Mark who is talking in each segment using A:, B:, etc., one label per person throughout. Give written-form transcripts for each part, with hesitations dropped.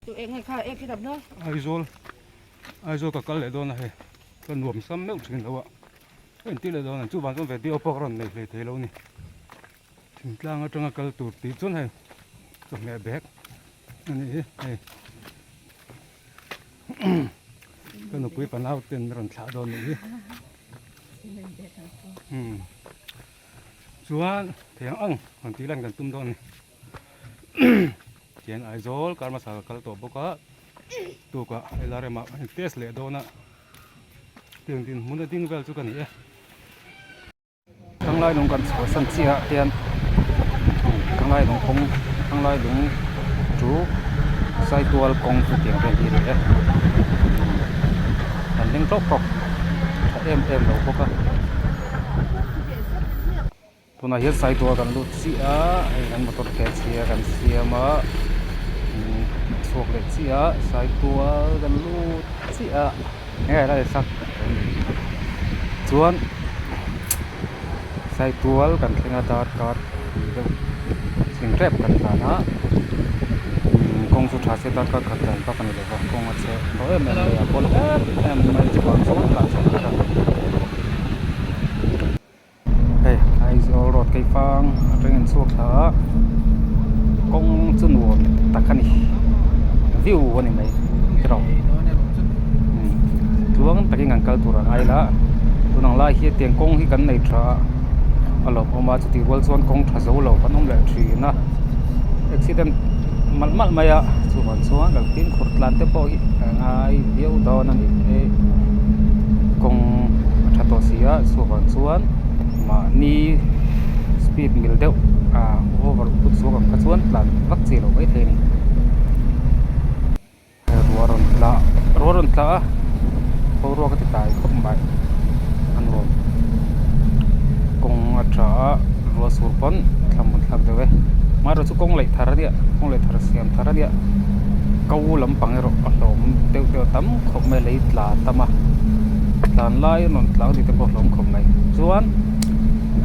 A: Aizawl Aizawl ka kal leh dawn a hei ka nuam sam meuh thin lo a ka intir leh dawn a chuvang chuan video pawh ka rawn nei hlei thei lo a ni thingtlang atanga kal tur tih chuan hei chawhmeh bag a nih hi hei ka nupui panau ten min rawn thlah dawn a nih hi umm chuan thei ang ang rawn tih lan kan tum dawn a ni. Tihian Aizawl kar hmasa ka kal tawh bawk a tukah LRM ah ka test leh dawn a tiang dinhmun a ding vel chu ka ni e. Thanglai lung kan chhuahsan chiah ah hian Thanglai lung kawng Thanglai lung chu Saitual kawng chu tiang vel hi a ni e kan leng tawk tawk tha em em lo bawk a. Tunah hian Saitual kan lut chiah a, hei kan motor ke chhia kan siam a, chhuak leh chiah a, Saitual kan lut chiah a, enge la leh sak chuan Saitual kan thleng a darkar deuh thing tep kan tlan a, kawng chu tha se darkar khat tlan vak a ni lova kawng a chhe tawh em em mai a, kawl em em mai chuan chuan tlan chhuak thei ta. Hei Aizawl road keifang atangin an chhuak thla a kawng chu nuam tak a ni view a ni mai tiraw tluang takin kan kal tur a ngai la tun ang lai hi tiang kawng hi kan nei tha a a lawmawm a chutih rual chuan kawng tha zo lo kan awm leh thin a accident malh malh mai a chuvang chuan kan fimkhur tlan te pawh hi a ngai viau dawn a ni e kawng a tha tawh si a chuvang chuan mahni speed mil deuh ah over put zawk ang kha chuan tlan vak chi loh maithei a ni ruah rawn tla ruah rawn tla a boruak a ti tlai khawp mai a nuam kawng a tha a ruah sur pawn thlamuan thlak deuh e amaherawhchu kawng laih thar a nia kawng laih thar siam thar a nia ko lampang erawh a hlawm deuh deuh a tam khawp mai a lei tla tam a tlan lai a rawn tlang tih te pawh a hlawm khawp mai chuan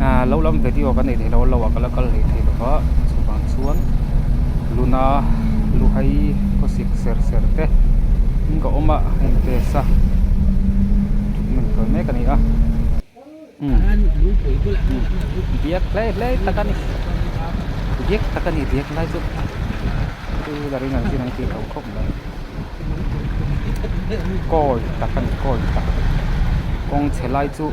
A: ah lo lam video ka nei thei lo a lo ah ka la kal hlei thei lo va chuvang chuan luna luhai khawsik ser ser te in ka awm a a in test a treatment kawi mek a ni a umm diak hlei hlei tak a ni diak tak a ni diak lai chu two wheeler in an zin ang tih lo khawp mai kawi tak a ni kawi tak kawng chhe lai chu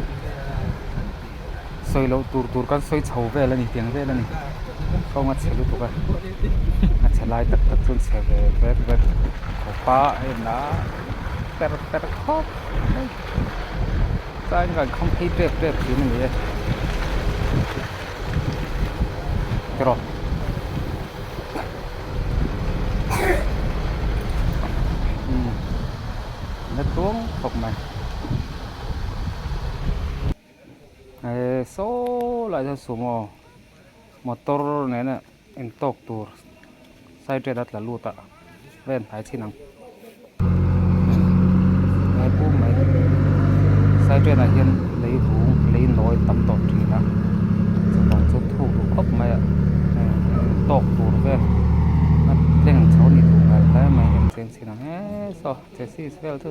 A: sawi loh tur tur kan sawi chho vel a ni tiang vel a ni kawng a chhe lutuk a a chhe lai tak tak chuan chhe ve vek vek khawp a a en a per per khawp mai chuan kan kham phei tep tep thin a ni e tiraw umm na tluang khawp mai. He saw lai hian sumo motor nena intawk tur side vel a tla lut a vel hnai chin ang he pum mai side velah hian lei vung lei nawi tam tawh thin a chuvang chu thuk duh khawp mai a intawk tur vel a tleng chho ni duh ngar hle mai en chiang chin ang he saw chassis vel chu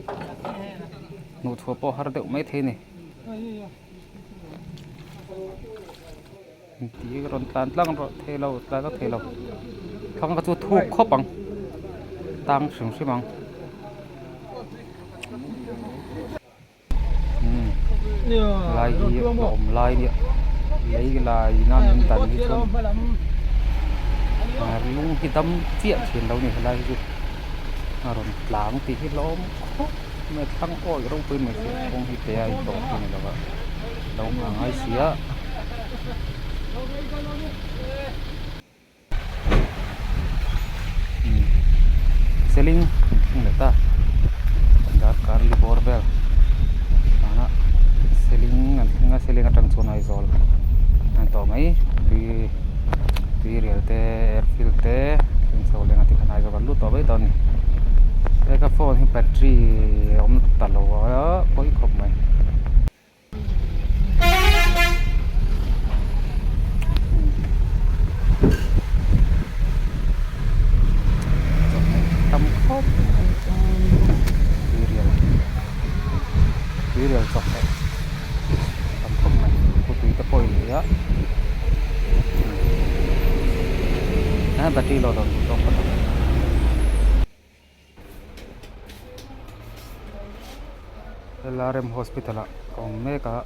A: hmuh chhuah pawh har deuh maithei a ni. Tih rawn tlan tlang rawh thei lo tlan vak thei lo thlang kha chu thuk khawp ang tang hrim hrim ang umm lai hi a awm lai nia lei lai ina min dan hi chuan lung hi dam chiah thin lo ni helai hi chu a rawn tlang tih hi hlawm khawp. Mai thlang awi ropui mai chu kawng hi pe a intawh thei ni lova lo nghah ngai si a. Seling an thleng leh ta darkar li bawr vel tana seling an thleng a seling atang chuan Aizawl an tawh mai tui tuirial te airfield te thleng chho leh ang a tikhan Aizawl an lut tawh mai dawn a ni. He ka phone hi battery a awm ta lo a pawi khawp mai. Chawhmeh tam khawp. Tuirial tuirial chawhmeh tam khawp mai khawpui te pawh in nei a a battery load a duh tawk phawt ang. LRM hospital ah a awm mek a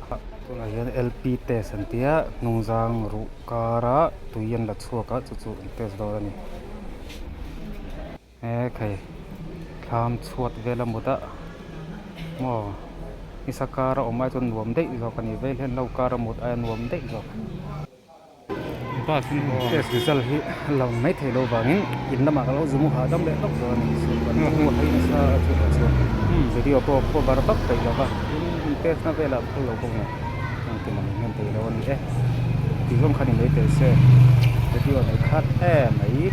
A: tunah hian L P test an tia hnungzang ruh kara tui an la chhuak a chu chu an test dawn a ni he khai thlam chhuat vel a mut a maw nisa kara awm ai chuan nuam daih zawk a ni vel hian lo kara mut aia nuam daih zawk. Bus test result hi a lo mai theih loh vangin in lamah ka lo zu mu hahdam leh hlauh zawk a ni. Kan mu a hei nasa a chutah chuan video pawh cover vak peih lo va, tin test na velah phal lo bawk nen engtin ang hian thei lo a ni e. Tih zawng kha ni mai teh se video nei khat em mai.